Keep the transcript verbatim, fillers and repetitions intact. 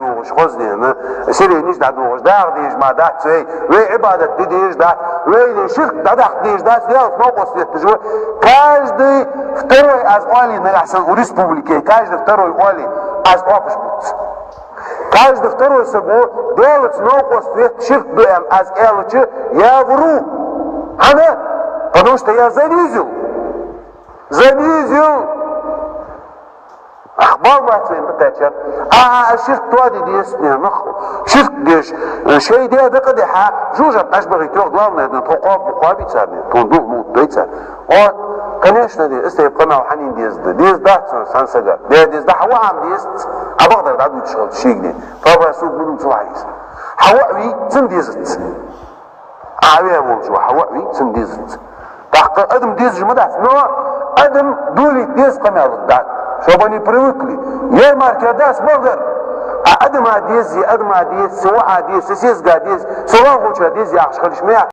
ДӀадугӀуш хоза дена, сиренеш дӀадугӀуш, дагӀа дезаш ма дац вай, вай Ӏибадат де дезаш дац, вай ширк дӀадаккха дезаш дац, Даьлаца новкъост ветташ ва. Каждый второй аз оале нагахь санна у республике, каждый второй оале аз оапаш бувц. Каждый второй саго Даьлаца новкъост ветта ширк ду аьнна аз аьлча, я вру. ХӀана? Потому что я занизил. Занизил. Ах, бал бац вайна битачар. А, а, а ширк тоаде дезац, не, нах. Ширк деш, э, шоай даь дакъа дехьа, жожагӀате къажбахийтох, главное, да, тхо кхоаб-, кхоабий царна, тхона духьал мугӀ дой царна. О, конечно, де, из тайпа къамаьл хьанна деза да? Деза дац цун, цхьан сага. Де, деза да, хьавоагӀа-м дезац. Ӏа бакъдар дӀадувцаш хилча шийга, де. Папа сога гулам ца вахьийса. ХьавоагӀа вий, цунна дезац. Ӏа ваь волча ва, хьавоагӀа вий, цунна дезац. ТӀаккха адам дезаш ма дац, но адам долийта деза къамаьл да. Чтобы они привыкли. Ярмарке дац бакъдар. А адама деза, адама деза, са воӀа деза, са сесага деза, са вахуча деза яхаш хилча ма яц.